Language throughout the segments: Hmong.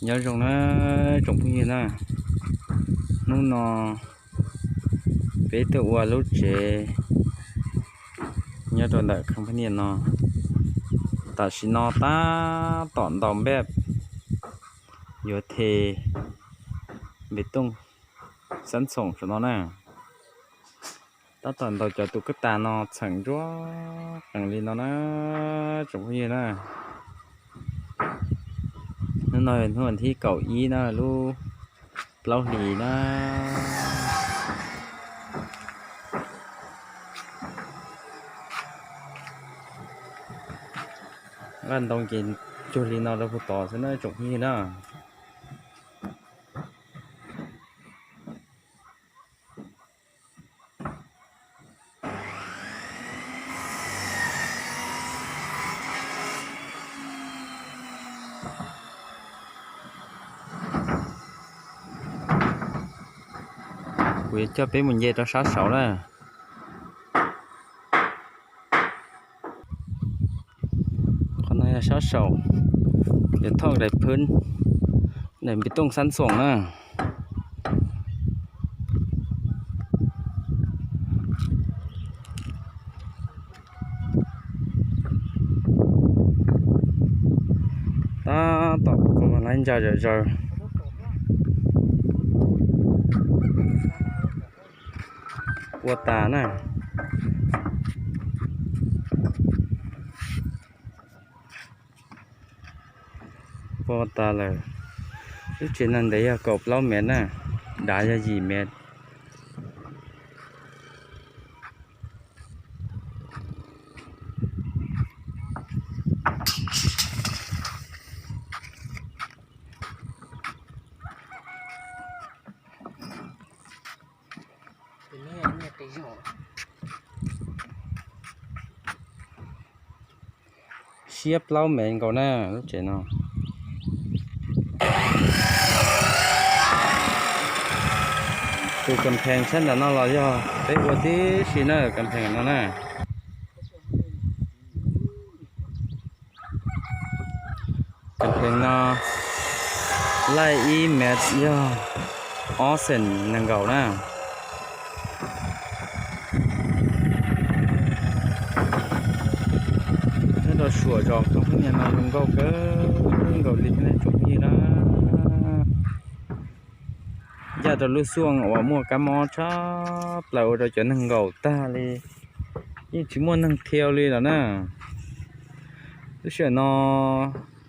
Nyob zoo na tsoom phooj ywg na, hnub no peb tuaj ua lub tsev nyob rau ntawm company no. Tam sim no tab tom ntaus npej yuav the npe tooj xab xoom saum no na. Tab tom ntaus cov tus kab tas no txheem nruab qees li no na tsoom phooj ywg na. Hnub no hnub vas thib kaum ib na, lub plaub hlis na. Nqaj ntoo ces cuag li no rau puag tod xwb na tsoom phooj ywg na. Kuv yuav coj peb mus nce rau sab saud na. Qhov no yog sab saum, yuav thauj daim phwb, daim npe tooj xab xoom na. Tab tom ua laib ntsa zom zaws. Ua tas na. Ua tas lawm. Lub tsev no ntev yog kaum plaub mev na, dav yog yim mev. Siab plaub mev nkaus na lub tsev no. Tus kas phees sab ntawm no los yog peb ua tib si na, kas phees no na. Kas phees no laij ib mev yog ob xees nees nkaum na. Nyob rau suam zos koom phooj ywg no zoo nkauj kawg nkaus li nej tsoom phooj ywg na. Ncaj rau lub xuaj uas muaj kab mob tshaj plaws ua rau cov neeg nkaum tag li, yeej tsis muaj neeg thiau li lawm na. Lub sij hawm no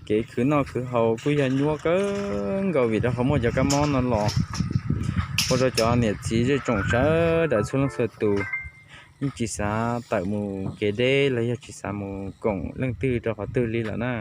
kev khwv noj khwv haus kuj yog nyuaj kawg nkaus vim rau qhov muaj cov kab mob no los, ua rau cov niam txiv zej tsoom sawv daws txhua leej txhua tus yeej tsis xav tawm mus kev deb los yog tsis xav mus koom leej twg rau qhov twg li lawm na.